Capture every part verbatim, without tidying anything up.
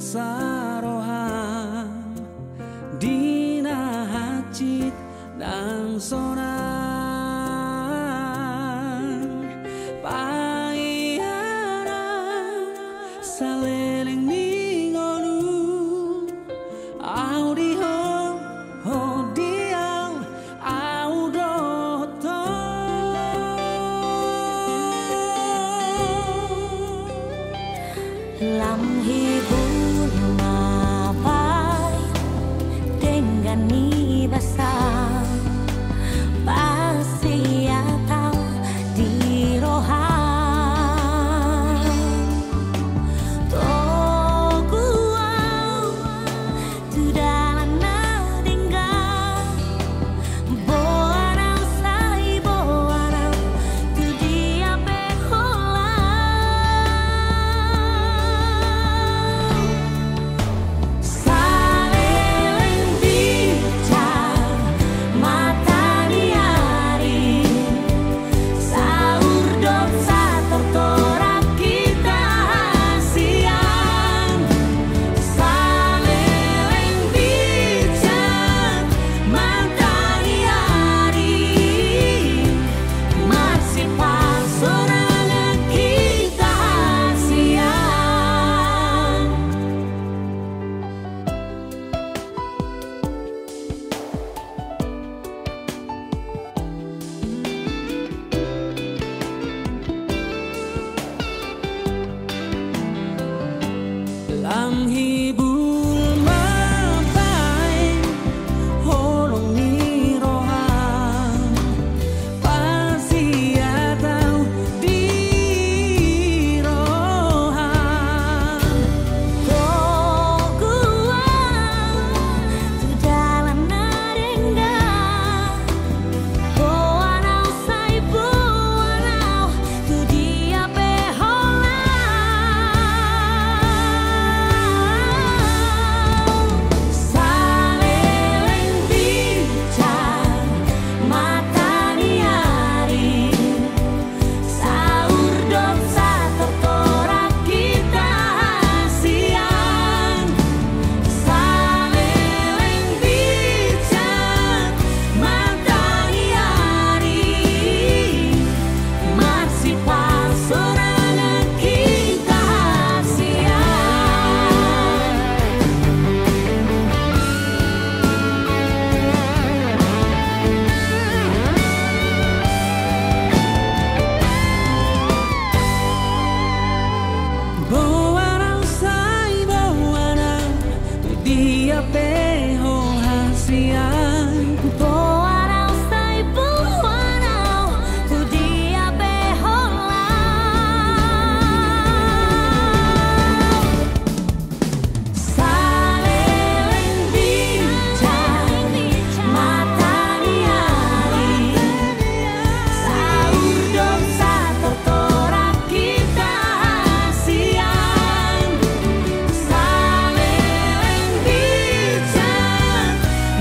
Saroha di na hansit nang sonang, paihana saleleng ni ngolu, au di ho, ho di au, au dohot ho. Lam hibul ma baen denggan ni basa, pasiat au di roham. Togu au tu dalan na denggan, boan au sai boan au tu dia pe holan. Saleleng bincang mata ni ari, saur dohot satortoran hita hasian. Saleleng bincang mata ni ari, marsipasorangan hita hasian. Lam hibul ma baen holong ni roham, pasiat au di roham. Togu au tu dalan na denggan, boan au sai boan au tu dia pe holan. Saleleng bincang mata ni ari, saur dohot satortoran hita hasian. Saleleng bincang mata ni ari, marsipasorangan hita hasian. Boan au sai boan au tu dia pe ho hasian. Boan au sai boan au tu dia pe holan. Saleleng bincang mata ni ari, saur dohot satortoran hita hasian. Saleleng bincang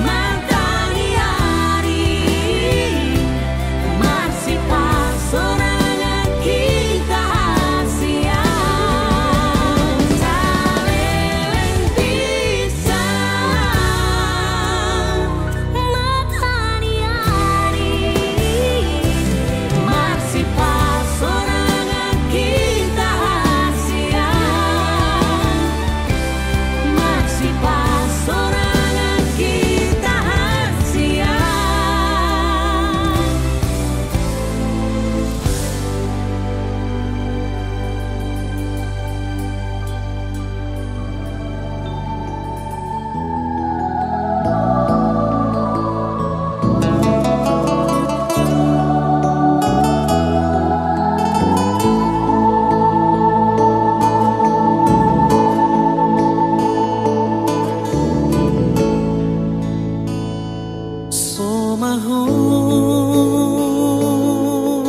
mata ni ari, marsipasorangan hita hasian. Saleleng bincang mata ni ari, marsipasorangan hita hasian. Marsipasorangan hita hasian.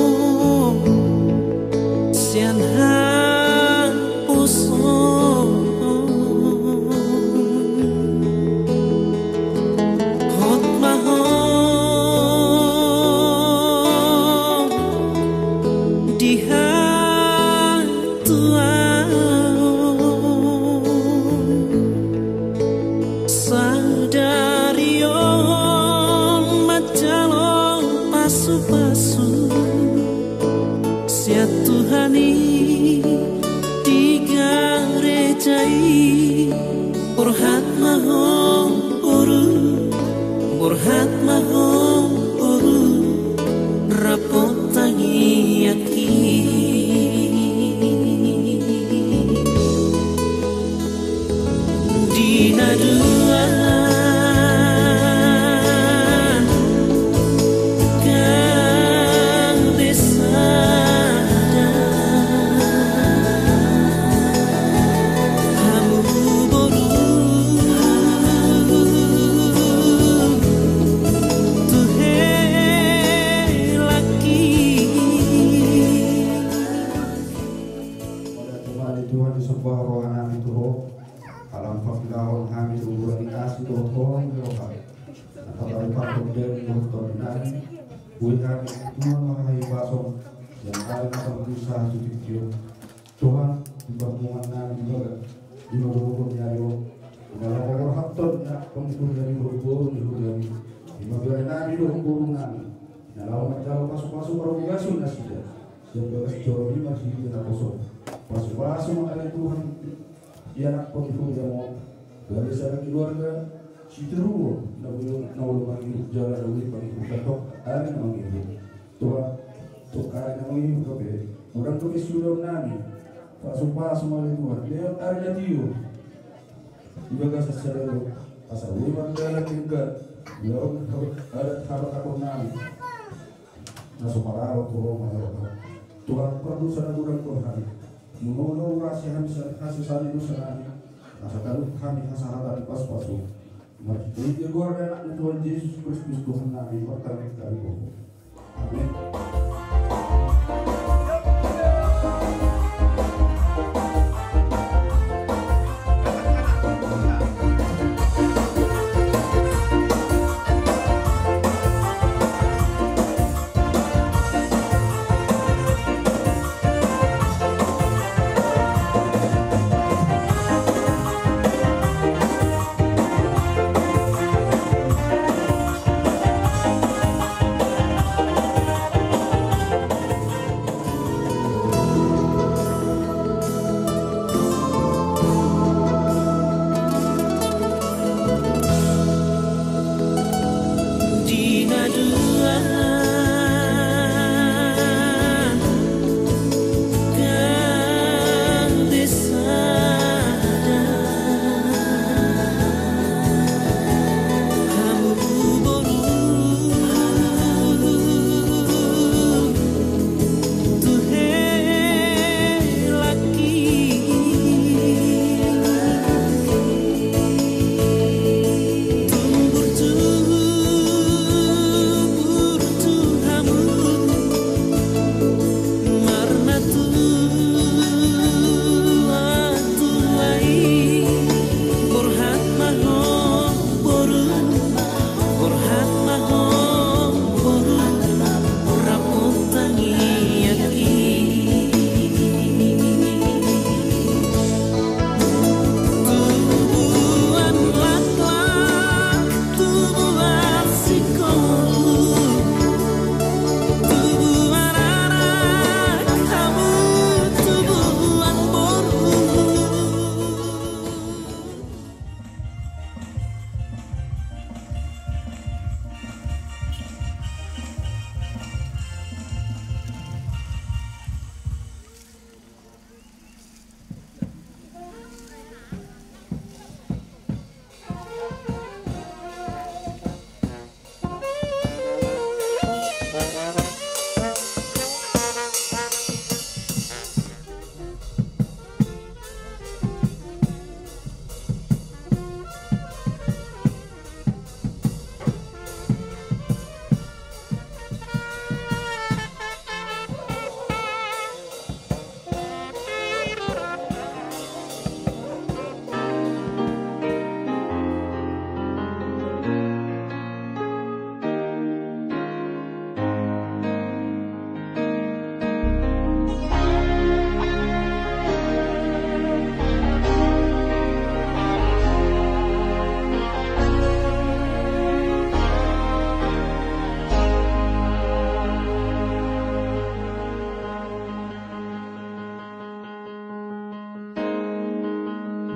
Somahom sian haposoon, hot ma ho di hatuaon. Boru, rap tangiangki. Di na dua gabe sada, hamu boru tu helangki. Mauliate ma di Tuhan, disomba roha nami tu Ho. Ala pangkilahon hami tu Tuhan, dikasih dohot Ho ni roha na taparupathon di dohot tondi nami. Boi hami Tuhan manghatai basom yang ada na pangkilahon tu tingki on. Tuhan, di parmunguan nami di bagas di na dohot ni ari on, di na laho borhathon anak pangkilahon ni boru ni huriami, di ma bere nami dohot boru nami, di na laho manjalo pasupasu parhorasan nasida sian bagas joro ni marhite naposo. Pasupasu ma ale Tuhan di anak pangkilahon on, gabe sada keluarga sitiruon na olo, na olo mangihut jala na uli mangihut, tong ari na mangihut. Tuhan, tong ari na mangihut dope, godang dope sude on nami. Pasupasu ma ale Tuhan, lehon ari na tio di bagasan sadari on, asa boi mardalan denggan mangulahon adat habatahon nami na so maralo tu Ho ma ale Tuhan. Tuhan, pardosa na godang do hami. Molo do urasi hami sian hasesaan ni dosa nami, asa taluhon hami hasahatan ni pasupasu. Marhitehite goar ni Anakmu Tuhan Jesus Kristus Tuhan nami, martangiang hami tu Ho. Amen. Di na dua gabe sada, hamu boru tu helangki. Tumbur, tumbur tu hamu marnatua-tua i, borhat ma ho boru, borhat ma ho boru, rap tangiangki. Tubuan laklak, tubuan singkoru, tubuan anak hamu, tubuan boru.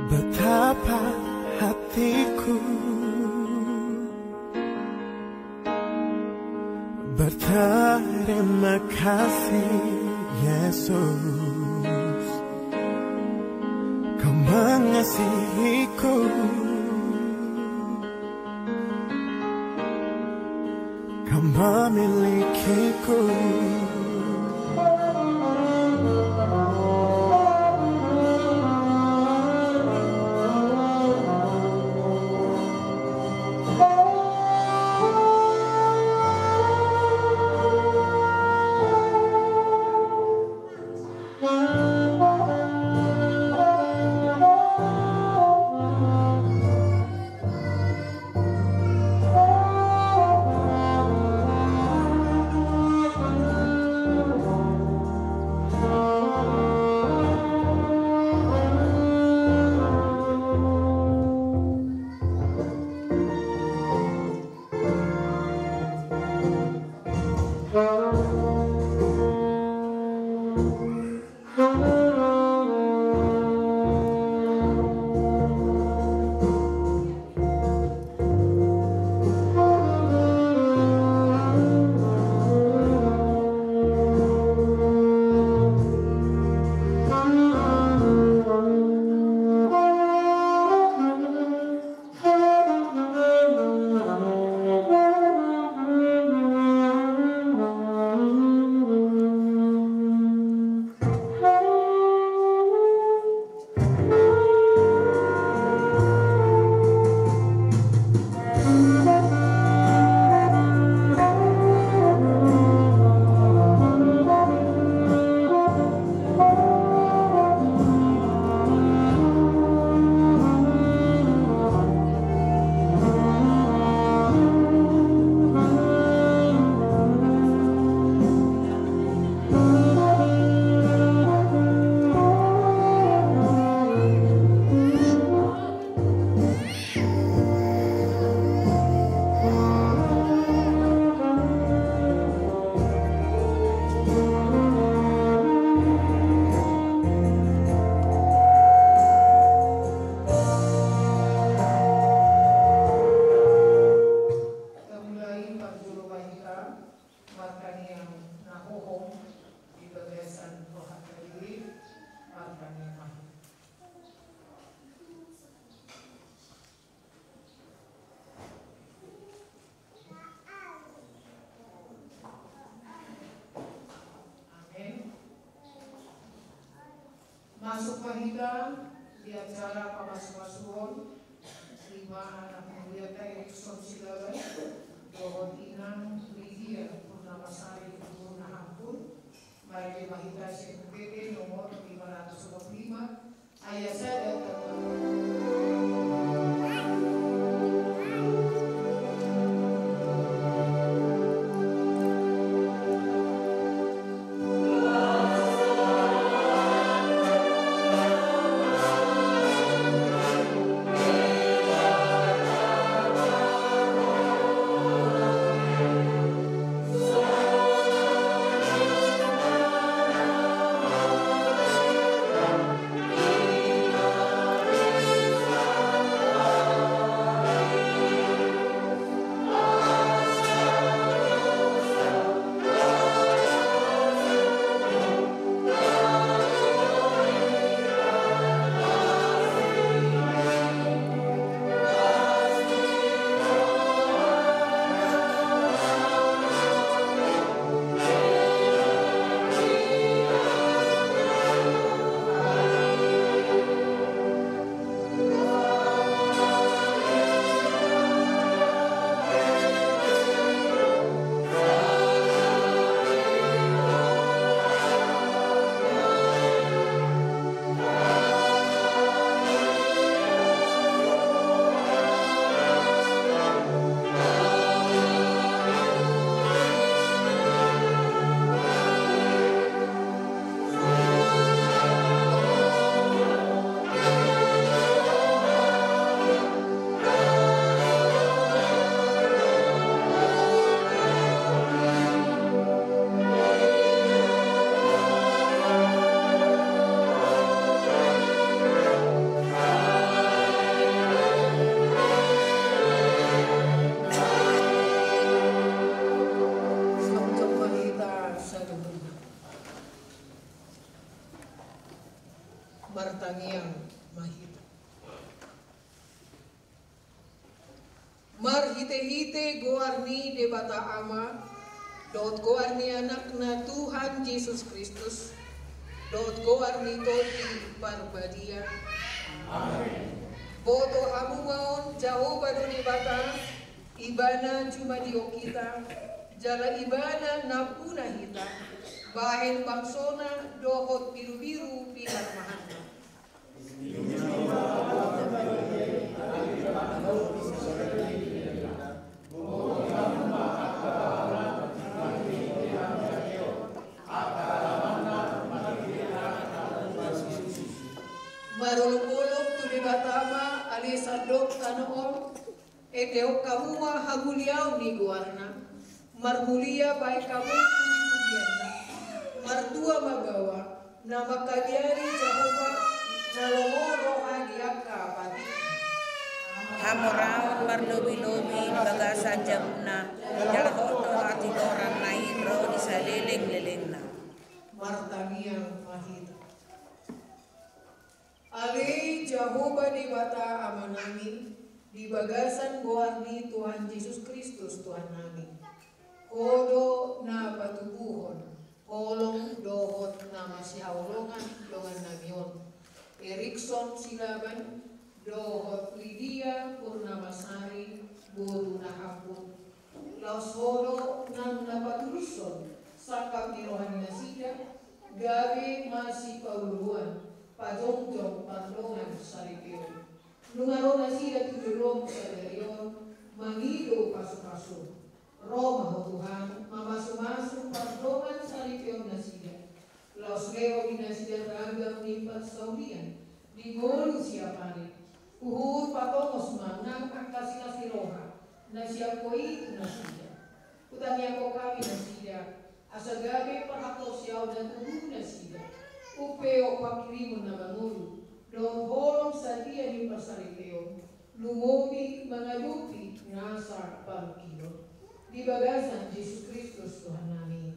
Betapa hatiku Kasih Yesus, Kau mengasihiku, Kau memilikiku. Tamulai parjolo ma hita martangiang na hohom di bagasan rohanta i, martangiang ma hita. Amen. Masuk ma hita di acara pamasumasuon ibana na humulianta Erikson Silaban dohot inang Lydia Purnamasari, guru na hampun. Marende ma hita sian P P nomor lima ratus dua puluh lima, ayat sada. Martangiang ma hita. Marhitehite goar ni Debata Ama, dohot goar ni Anakna Tuhan Jesus Kristus, dohot goar ni Tondi Parbadia. Amen. Boto hamu ma on, Jahowa do Debata, Ibana jumadihon hita, jala Ibana nampuna hita, bahen bangsona dohot birubiru pinarmahanna. Marolopolop tu Debata ma ale sandok tano on, endehon hamu ma hamuliaon ni goarna. Marmulia bahen hamu pujipujianna. Martua ma baoa na mangkabiari Jahowa, na lomo roha di angka patik. Hamoraon marlobilobi di bagasan jabuna, jala hot do hatigoranna i ro di salelenglelengna. Martangiang ma hita. Ale Jahowa Debata Amanami, di bagasan goar ni Tuhan Jesus Kristus Tuhannami, Ho do na patubuhon holong dohot na masihaholongan dongannami on, Erikson Silaban dohot Lidia Purnamasari boru Nahambun. Laos Ho do nang na patulushon sangkap ni roha ni nasida, gabe masipaoloan, pajongjong pardongan saripeon. Nunga ro nasida tu jolomu sadari on, mangido pasupasu. Ro ma Ho Tuhan, mamasumasu pardongan saripeon nasida. Laos lehon di nasida ragam ni parsaulian di ngolu siapari. Huhut patongos ma nang angka silas ni roha na sian Ho i tu nasida. Hutangiangkon hami nasida, asa gabe parhatosiaon na tubu nasida. Umpeop pangkirimon na mangolu dohot holong sadia ni parsaripeon, lumobi mangadopi nasa parungkilon. Di bagasan Jesus Kristus Tuhannami.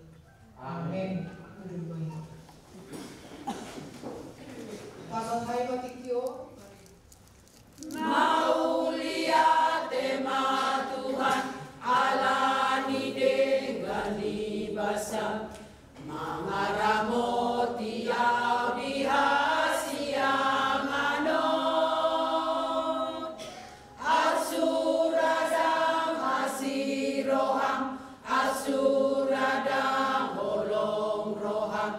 Amen. Mundul ma hita. Pasahat hami ma tingki on. Mauliate ma Tuhan, ala ni denggan ni basa, mangaramoti au di hasiangan on. Ansura dang asi roham, ansura dang holong roham,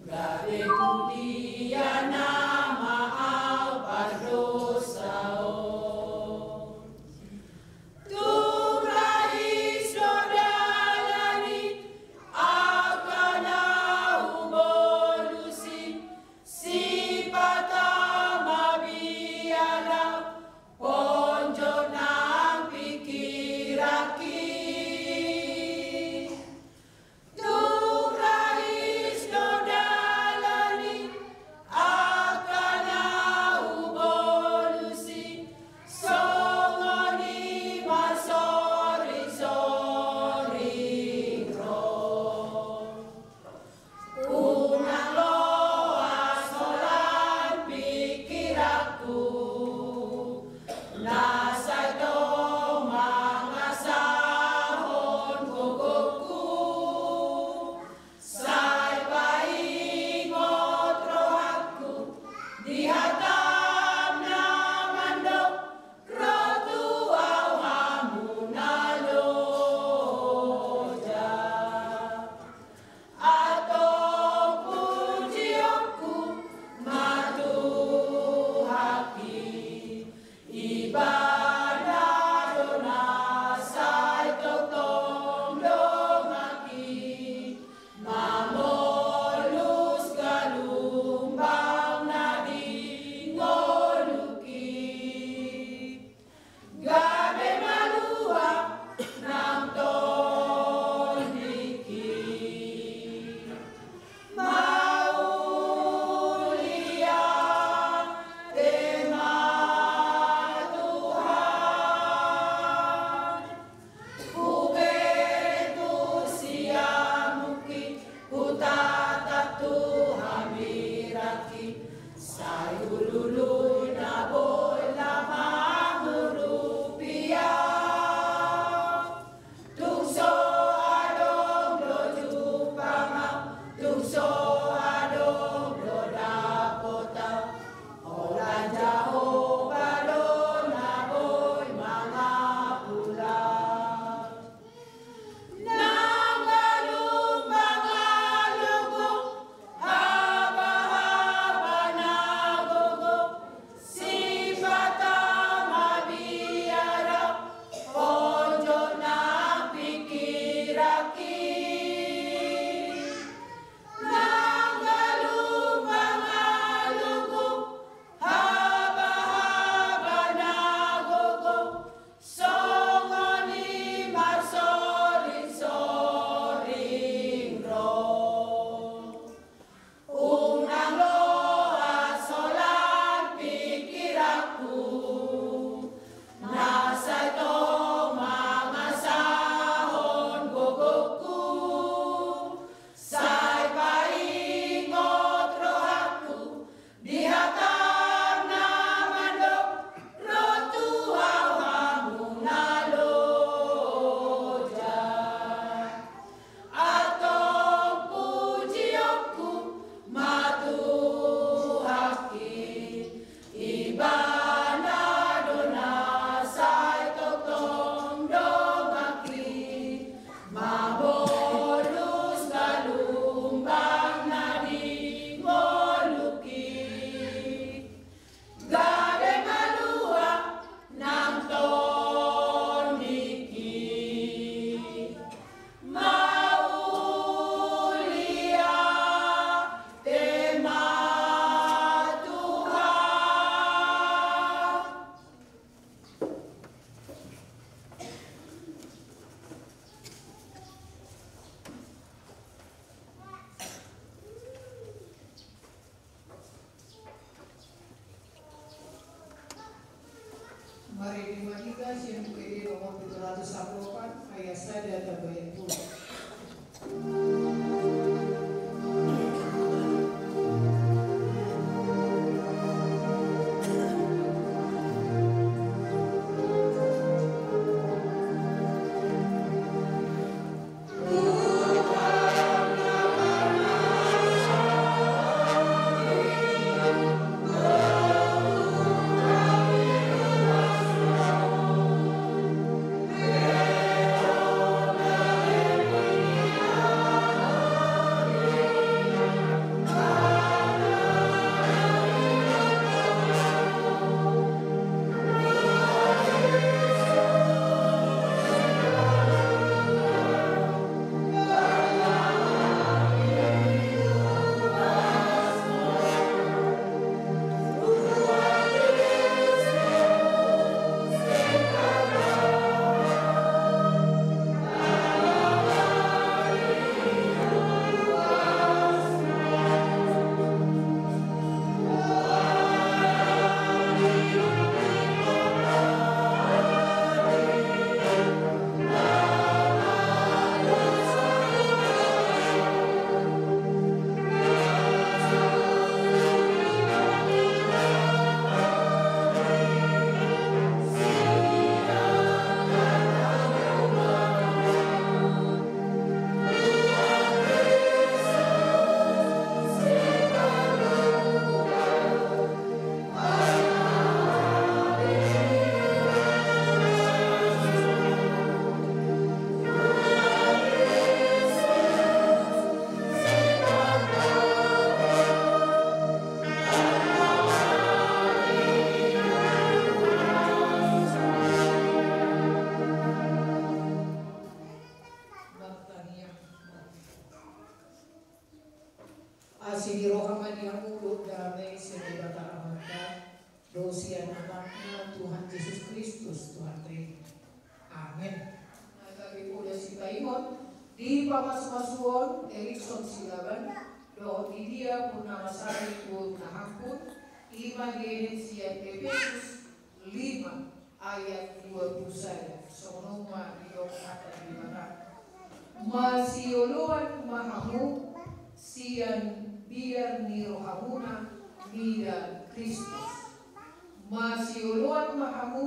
gabe tu dia nama au pardosa on. Sai hulului na boi na mangurupi au. Tung so adong do jumpang au, tung so adong do dapot au. Holan Jahowa do na boi mangapul au. Nang galumbang alogo, habahaba na gogo, sipata mabiar au, ponjot nang pingkiranki. Nang galumbang alogo, habahaba na gogo, songon i marsoringsoring ro. Unang loas holan pingkiranku, na sai tong mangasahon gogongku. Sai paingot rohangku di hatam na mandok, ro tu au hamu na loja. Antong pujionku ma Tuhanki, Ibana do na sai tongtong donganki, mamolus galumbang na di ngolungki. Gabe malua nang tondingki. Mauliate ma Tuhan. Marende ma hita sian Buku Ende nomor pitu ratus sampulu opat, ayat sada tamba ayat tolu. Asi ni roha ma di hamu dohot dame sian Debata Amanta, dohot sian Anakna Tuhan Jesus Kristus Tuhanta i. Amen. Gabe poda sipaingot di pamasumasuon Erikson Silaban dohot Lydia Purnamasari tu Nahangkun, i ma genet sian Epesus lima ayat dua pulu sada. Songon on ma didok hata ni Debata. Masioloan ma hamu sian biar ni rohamuna mida Kristus. Masioloan ma hamu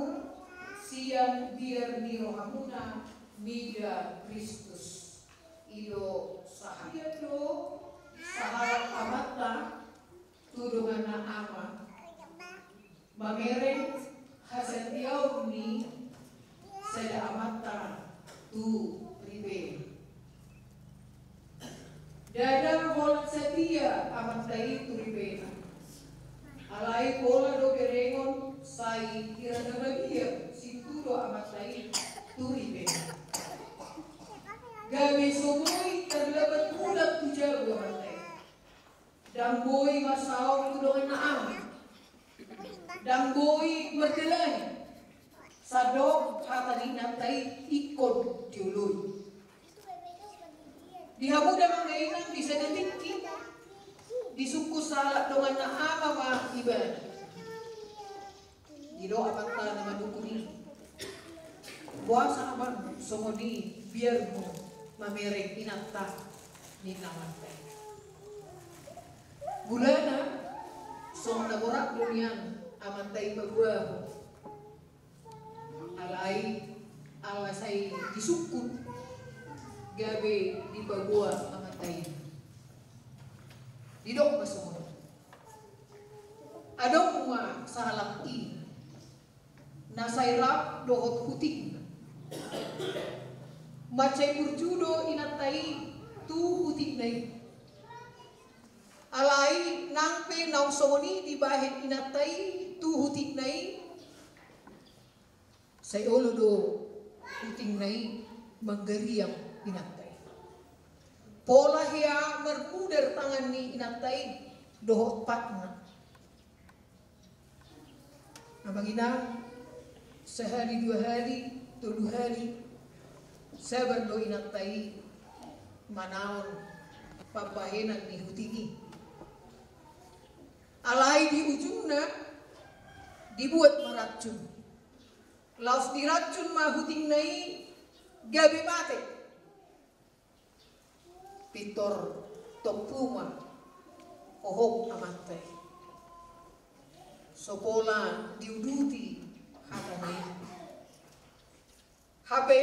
sian biar ni rohamuna, mida Kristus. I do sahat. Ia do sahalak amanta tu donganna ama, mamereng hasatiaon ni sada amanta tu ripena. Ndada holan satia amanta i tu ripena. Alai pola do berengon sai hira na badia situtu do amanta i tu ripena. Gabe so boi tarlambat mulak tu jabu amanta i. Ndang boi marsaor tu donganna ama. Ndang boi mardalani. Sandok hata ni inanta i ingkon dioloi. Di hamu damang dainang, di sada tingki disungkun sahalak donganna ama ma ibana. Didok amanta na mandungkun i, boasa amang songon i biarmu mamereng inanta, ninna amanta i. Mulana songon na borat do nian amanta i paboahon. Alai ala sai disungkun gabe dipaboa amanta i. Didok ma songon i. Adong ma sahalak i na sai rap dohot hutingna. Mansai burju do inanta i tu hutingna i. Alai nang pe naung songon i dibahen inanta i tu hutingna i, sai olo do hutingna i manggariang inanta i. Pola hea marmudar tangan ni inanta i dohot patna. Amang inang, sahali dua hali, tolu hali, sabar do inanta i manaon pambahenan ni huting i. Alai di ujungna dibuat ma racun. Laos diracun ma hutingna i gabe mate. Pintor tompu ma hohom amanta i. So pola diuduti hatana i. Hape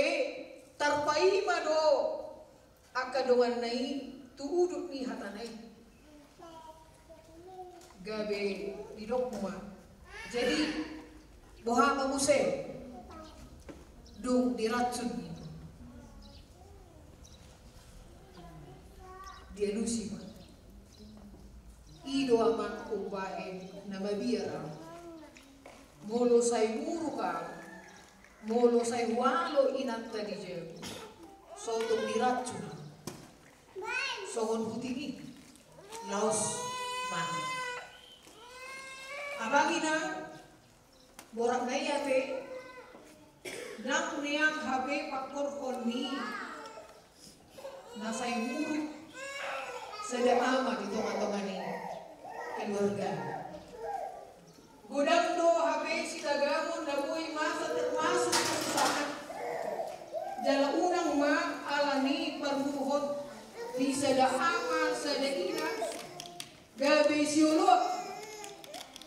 tarpaima do angka donganna i tu udut ni hatana i. Gabe didok ma. Jadi boha ma muse dung diracun i? Dialusi ma. I do amang umbahen na mabiar au. Molo sai muruk au, molo sai hualo inanta di jabu, so tung diracun au songon huting i, laos mate. Amang inang, borat na i ate, nang nian hape pangkorhon ni na sai muruk sada ama di tongatonga ni keluarga. Godang do hape sitagamon na boi masa termasuk kesusahan. Jala unang ma alani parmuruhon di sada ama sada ina gabe sioloan,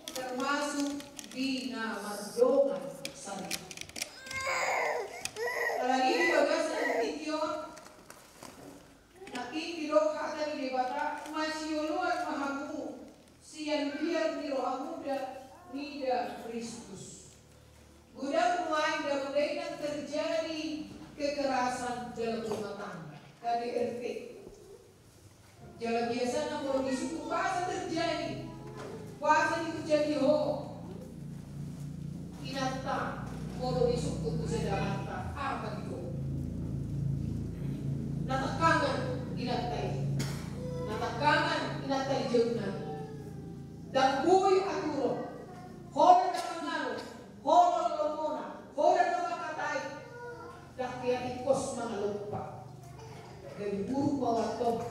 termasuk di na mardongan sari. Alani di bagasan tingki on, nangkin didok hata ni Debata, masioloan ma hamu sian biar ni rohamuna mida Kristus. Godang nuaeng damang dainang terjadi kekerasan dalam rumah tangga, K D R T. Jala biasana molo disungkun boasa terjadi, boasa ni terjadi ho inanta, molo disungkun tu sada amanta, aha didok? Na tangkangan inanta i. Na tangkangan inanta i jolma. Ndang boi aturon. Holan na mangalo, holan lomona, holan na mangkatai. Ndang hea tingkos mangalompa. Gabe buruk ma antong.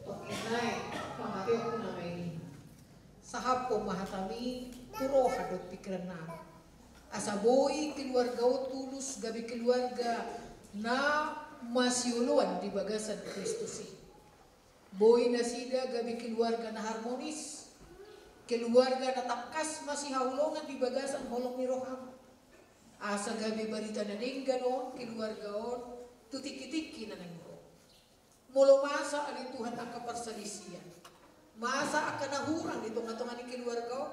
Tongkin nai pamateon na ma i. Sahaphon ma hatami tu roha dohot pingkirannami. Asa boi keluarga on tulus gabe keluarga na masioloan di bagasan Kristus i. Boi nasida gabe keluarga na harmonis. Keluarga na tangkas masihaholongan di bagasan holong ni roham. Asa gabe barita na denggan on keluarga on tu tingki-tingki na naeng ro. Molo masa ale Tuhan angka parsalisian, masa angka na hurang di tonga-tonga ni keluarga on,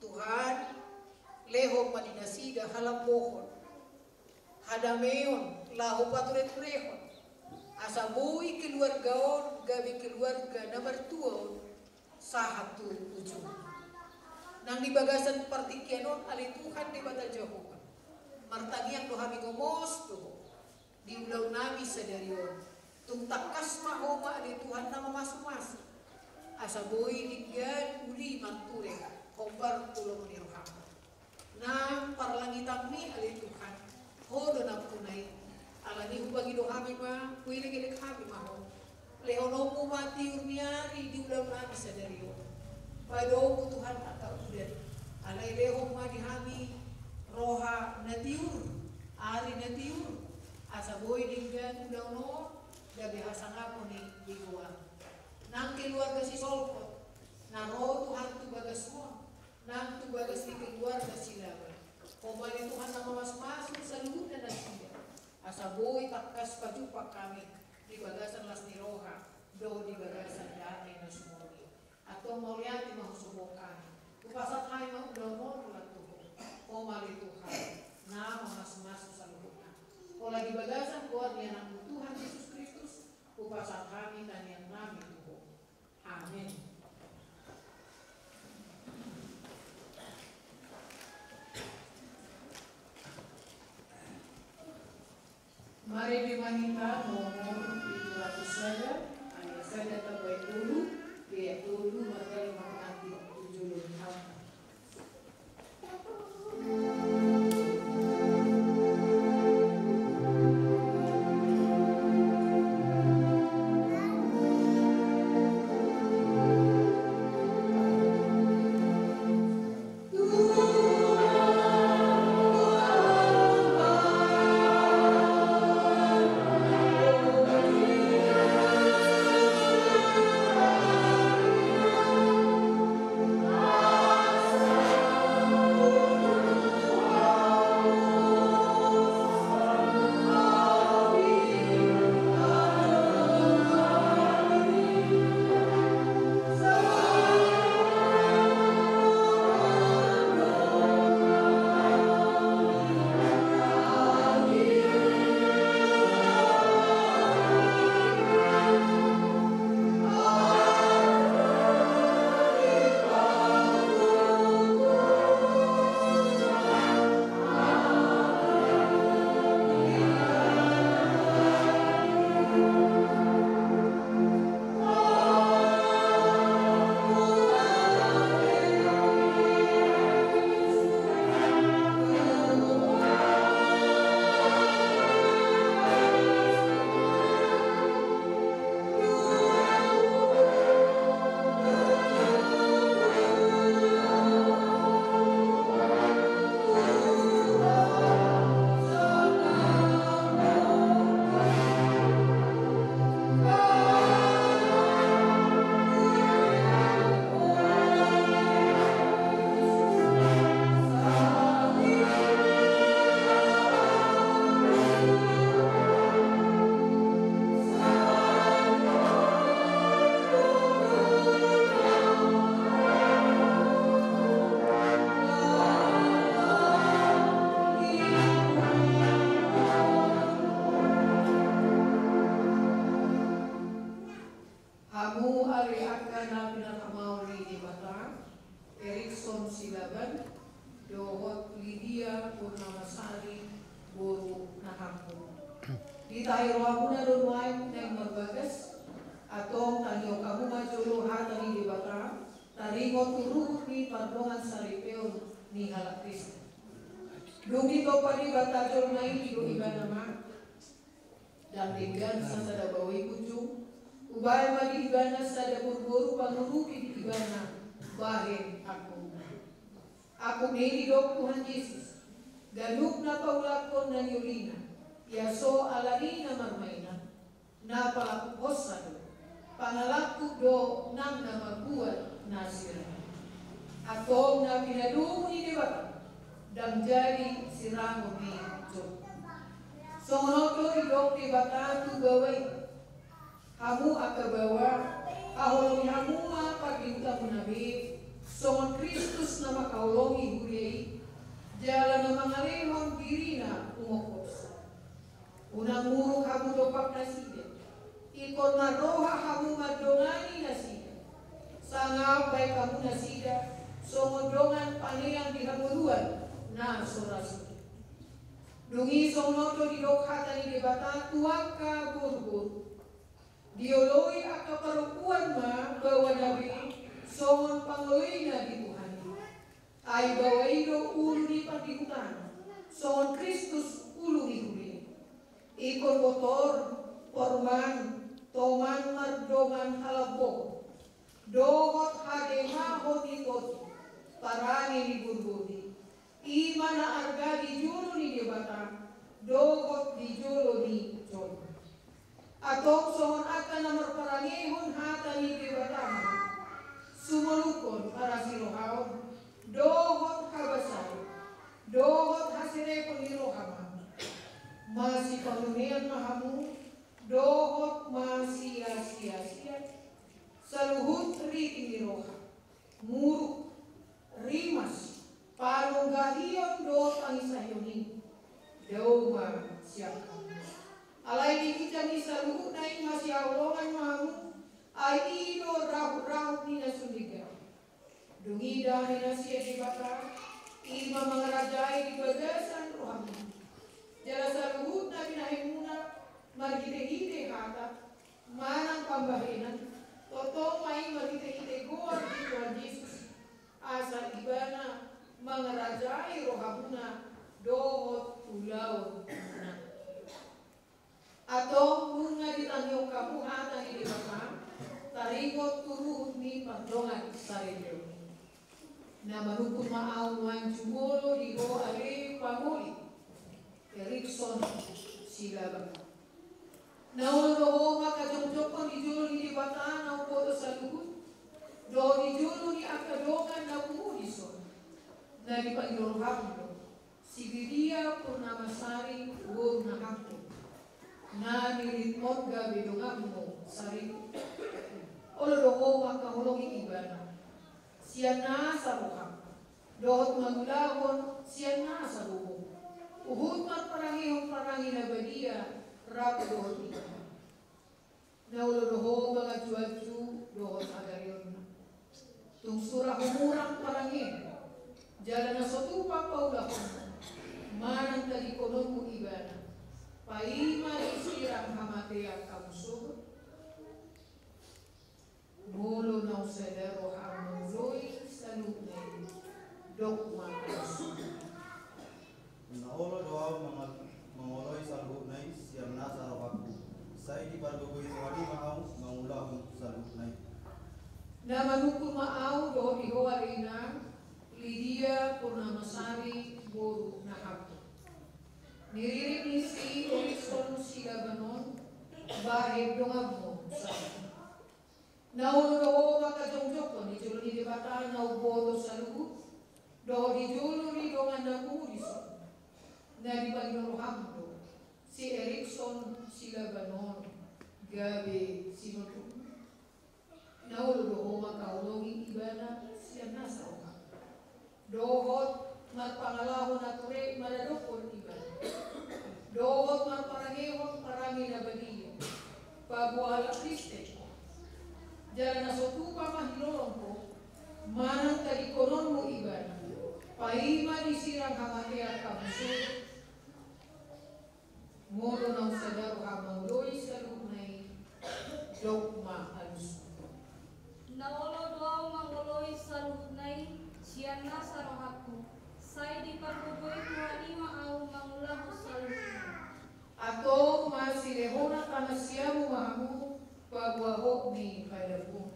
Tuhan, lehon ma di nasida halambohon, hadameon laho pature-turehon, asa boi keluarga on gabe keluarga na martua on sahat tu ujung. Nang di bagasan partingkian on ale Tuhan Debata Jahowa, martangiang do hami gomos tu Ho di ulaon nami sadari on. Tung tangkas ma Ho ma ale Tuhan na mamasu-masu, asa boi denggan uli marture hombar tu lomo ni roham. Nang parlangitanmi ale Tuhan, Ho do nampuna i. Alani hupangido hami ma, huelek-elek hami ma Ho. Lehononmu ma tiur ni ari di ulaon nami sadari on. Padomu Tuhan angka udan. Alai lehon ma di hami roha na tiur, ari na tiur, asa boi denggan ulaon on gabe hasangapon ni begoan. Nang keluarga si Solkot na ro Tuhan tu bagasmon, nang tu bagas ni keluarga Silaban. Ho ma ale Tuhan na mamasu-masu saluhutna nasida, asa boi tangkas pajumpang hami di bagasan las ni roha dohot di bagasan dame na sumurung i. Antong mauliate ma husombahon hami. Hupasahat hami ma ulaon on tu Ho. Ho ma ale Tuhan na mamasu-masu saluhutna. Pola di bagasan goar ni Anakmu Tuhan Jesus Kristus, hupasahat hami tangiang nami tu Ho. Amen. Marende ma hita nomor pitu ratus sada, ayat sada sampai tolu, ayat tolu, marende ma hita tu jolo ni hata. Hamu ale angka na pinarhamaol ni Debata, Erikson Silaban, dohot Lydia Purnamasari, boru Nahambun. Ditahi rohamuna do nuaeng naeng marbagas, antong tangihon hamu ma jolo hata ni Debata, taringot tu ruhut ni pardongansaripeon ni halak Kristen. Dung ditompa Debata jolma i, didok Ibana ma: Ndang denggan sasada baoa i punjung, hubahen ma di ibana sada boruboru pangurupi di ibana bahen angkupna. Angkup ni i didok Tuhan Jesus: Ganup na paulakkon na niolina, ia so alani na marmainan, na palangkuphonsa do, pangalangkup do nang na mambuat na sirang. Antong na pinadomu ni Debata, ndang jadi sirangon ni jolma. Songon on do didok Debata tu baoa i. Hamu angka baoa, haholongi hamu ma pardihutamuna be, songon Kristus na mangkaholongi huria i, jala na mangalehon dirina umongkopsa. Unang muruk hamu dompak nasida, ingkon marroha hamu mandongani nasida. Sangap baen hamu nasida songon dongan paneang di hangoluan na so ra sude. Dung i songon on do didok hata ni Debata tu angka boruboru. Dioloi angka parompuan ma baoana be songon pangoloina di Tuhan i. Ai baoa i do ulu ni pardihutana, songon Kristus ulu ni huria. Ingkon botor, porman, toman mardongan halambohon, dohot hademahon ni tondi, parange ni boruboru i. I ma na arga di jolo ni Debata, dohot di jolo ni jolma. Antong songon angka na marparangehon hata ni Debata ma, sumolukhon parasirohaon, dohot habasaon, dohot haserepon ni roha ma. Masipanunean ma hamu, dohot masiasiasian, saluhut riting ni roha, muruk, rimas, panunggahion dohot pangisahion i, dao ma sian hamu. Alai di ginjang ni saluhutna i masihaholongan ma hamu, ai i do rahutrahut ni na sun denggan. Dung i dame na sian Debata, i ma mangarajai di bagasan rohamu. Jala saluhut na binahemuna marhitehite hata manang pambahenan, tongtong ma i marhitehite goar ni Tuhan Jesus, asa Ibana mangarajai rohamuna dohot ulaonmuna. Antong nunga ditangihon hamu hata ni Debata, taringot tu ruhut ni pardongansaripeon. Na manungkun ma ahu nuaeng jumolo di ho ale pamuli, Erikson Silaban. Na olo do ho mangkajongjonghon di jolo ni Debata na umboto saluhut, dohot di jolo ni angka dongan na pungu dison, na dipangido roham do si Lydia Purnamasari boru na hangkun, na niritmon gabe donganmu saripe. Olo do ho mangkaholongi ibana sian nasa roham, dohot mangulahon sian nasa gogo, huhut marparangehon parange na badia rap dohot ibana. Na olo do ho manganjuanju dohot hagareonna. Tung sura humurang parangena, jala na so tupa paulahonna, manang tadingkononmu ibana, paima disirang hamatean hamu sogot. Molo naung sada roham mangoloi saluhutna i, dok ma. Na olo do ahu manga-, mangoloi saluhutna i sian nasa rohangku. Sai dipargogoi Tuhan i ma ahu mangulahon saluhutna i. Na manungkun ma ahu dohot di ho ale inang, Lydia Purnamasari boru na hangkun. Niririt ni si Erikson Silaban on, bahen donganmu saripe. Na olo do ho mangkajongjonghon di jolo ni Debata na umboto saluhut, dohot di jolo ni dongan na pungu dison, na dipangido roham do si Erikson Silaban on gabe sinondukmu. Na olo do ho mangkaholongi ibana sian nasa roham, dohot marpangalaho na ture maradophon ibana, dohot marparangehon parange na badia paboa halak Kristen. Jala na so tupa ma hilolong ho manang tadingkononmu ibana, paima disirang hamatean hamu sogot. Molo naung sada roham mangoloi saluhutna i, dok ma alusmu. Na olo do ahu mangoloi saluhutna i sian nasa rohangku, sai dipargogoi Tuhan i ma ahu mangulahon saluhutna i. Antong masilehonan haporseaonmu ma hamu paboa hot ni padabuhon.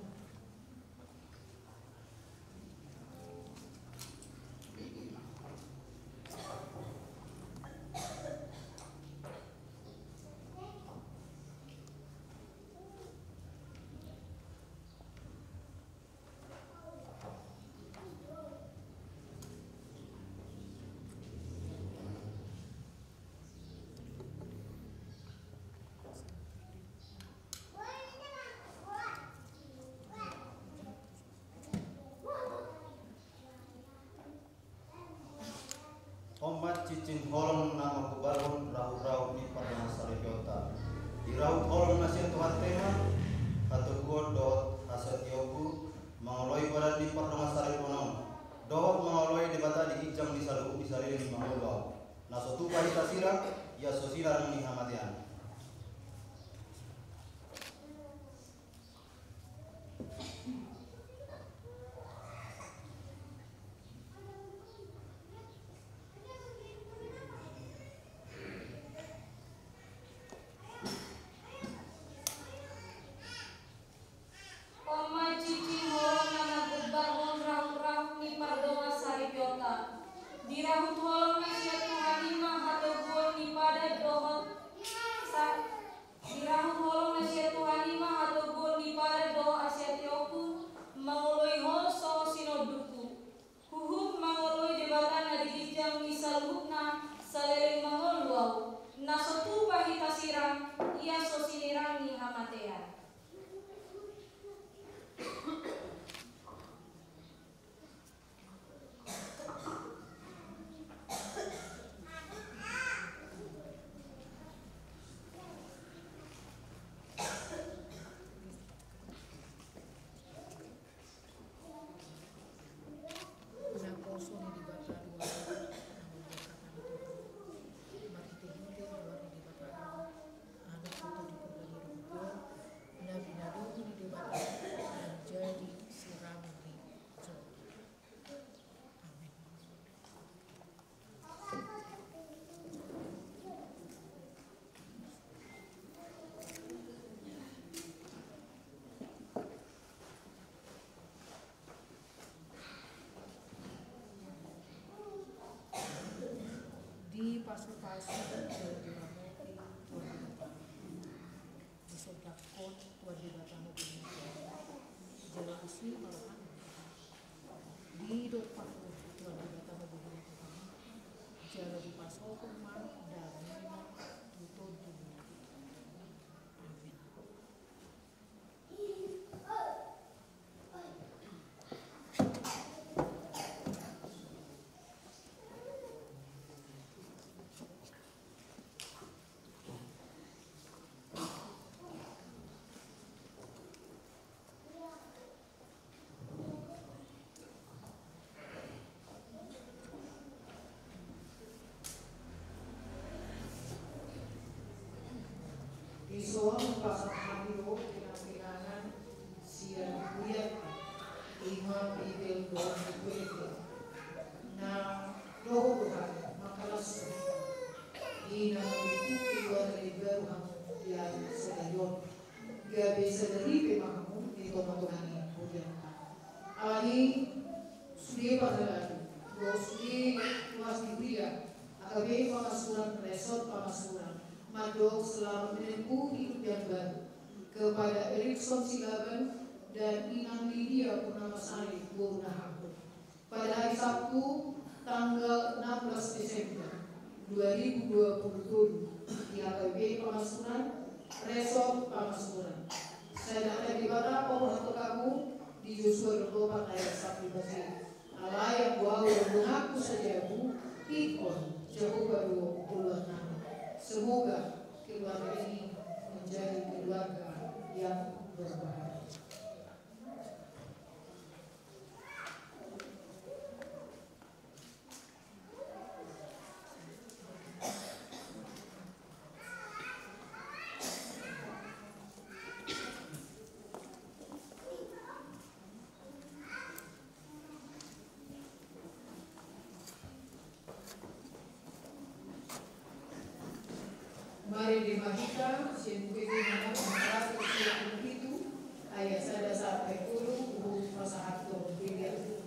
Holong na margumbaron rahut-rahut ni pardongansaripionta. Dirahut holong na sian Tuhanta i ma hatoguon dohot hasatiaonku mangoloi badan ni pardongansaripeon on, dohot mangoloi Debata di ginjang ni saluhut ni saleleng mangolu ahu. Na so tupa hita sirang, ia so sinirang ni hamatean. On ma cincin holong na margumbaron rahut-rahut ni pardongansaripionta. Dirahut holong na sian Tuhan i ma hatoguon ni padan dohot sa- Dirahut holong na sian Tuhan i ma hatoguon ni padan dohot hasatiaonku mangoloi ho songon sinondukku. Huhut mangoloi Debata na di ginjang ni saluhutna saleleng mangolu ahu. Na so tupa hita sirang, ia so sinirang ni hamatean. Naposo ni Debata dua roha na manggoyangkan Tuhan, marhite-hite goar ni Debata, Anak, Putu di Purba di Roha, na pinadongan ni Debata, na jadi sirang ni joro. Amin. Dipasu-pasu jala diramoti Tuhan Debata. Disondangkon Tuhan Debata na di surga, jala asi ma rohana. Didok pasu Tuhan Debata na di surga, jala dipasohon ma damena tu tondi. Amin. Dison pasahat hami do pinangan sian Buya, ima pintel do Buya na dohot do hami mangkalashon i na mamungka keluarga na baru hamu di ari sadari on. Gabe sadari pe ma hamu di tonga-tonga ni hurianta. Alani sude parhalado, dohot sude tugas di huria, A K B Pamasuran, Resort Pamasuran, mandok selamat menempuh hidup yang baru kepada Erikson Silaban dan Inang Lydia Purnamasari, boru na hahut. Pada hari Sabtu, tanggal enam belas Desember dua ribu dua puluh tolu, di H K B P Pamasuran, Resort Pamasuran. Sai didok Debata, paboa hamu di Josua dua puluh delapan ayat satu belas. Alai anggo ahu dohot donganku sajabu, ingkon Jahowa do uluan nami. Semoga keluarga ini menjadi keluarga yang berbahagia. Marende ma hita sian Buku Ende nomor seratus dua puluh pitu, ayat sada sampe tolu, hupasahat tu Buku Ende.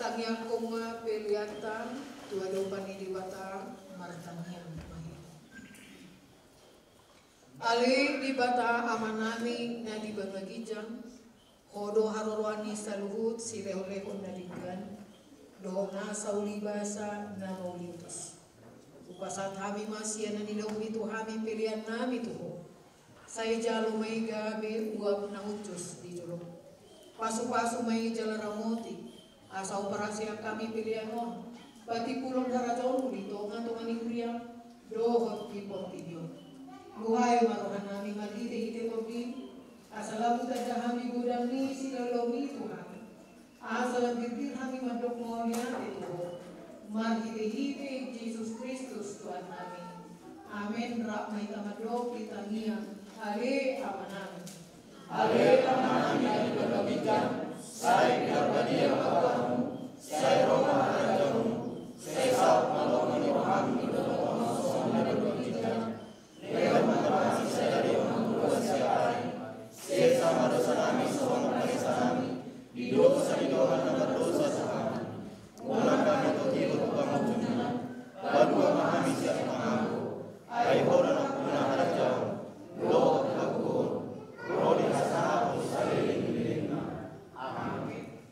Tangiangkon ma peleanta tu adopan ni Debata. Martangiang ma hita. Ale Debata Amanami na di banua ginjang, Ho do haroroan ni saluhut silehonlehon na denggan, dohot nasa uli basa na mauliutus. Hupasahat hami ma sian na nidokMi tu hami peleannami tu Ho. Sai jalo ma i gabe uap na hushus di jolom. Pasupasu ma i jala ramoti, asa huparhaseang hami pelean on patimbulhon harajaonMu di tongatonga ni huriaM dohot di portibi on. Buhai ma rohanami marhitehite TondiM, asa lam hutanda hami godang ni silehonlehonMi tu hami. Asa lam girgir hami mandok mauliate tu Ho, marhitehite Jesus Kristus Tuhannami. Amen. Rap ma hita mandok di tangiang: Ale Amanami. Ale Amanami na di banua ginjang, sai pinarbadia ma goarMu, sai ro ma harajaonMu, sai saut ma lomo ni rohaM di banua tonga on songon na di banua ginjang. Lehon ma tu hami sadari on hangoluan siapari. Sesa ma dosanami songon panesanami di dosa ni dongan na mardosa tu hami. Unang hami togihon tu pangunjunan, palua ma hami sian pangago. Ai Ho do nampuna harajaon, dohot hagogoon, ro di hasahaton saleleng ni lelengna. Amen.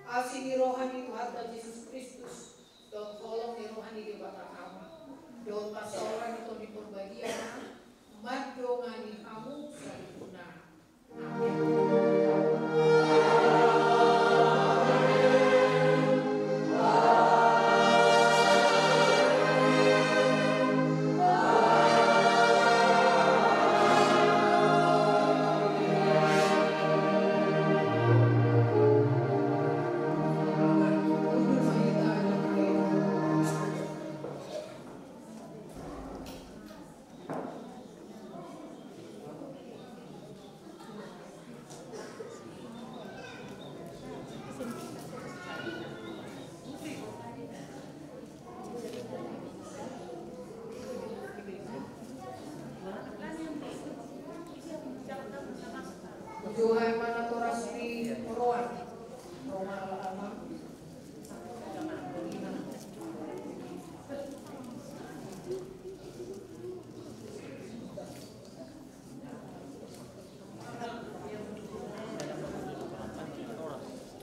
Asi ni roha ni Tuhanta Jesus Kristus, dohot holong ni roha ni Debata Ama, dohot parsaoran ni Tondi Porbadia, mandongani hamu saluhutna. Amen. Johan ma natoras di roa. Roma ala ama.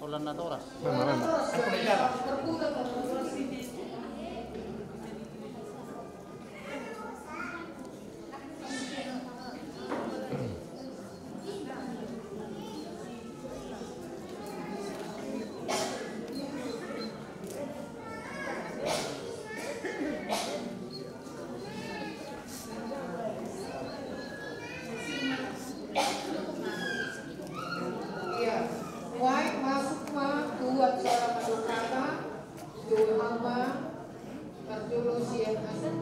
Holan natoras. Ia, nuaeng masuk ma tu acara mandok hata, tu hama, parjolo sian asuk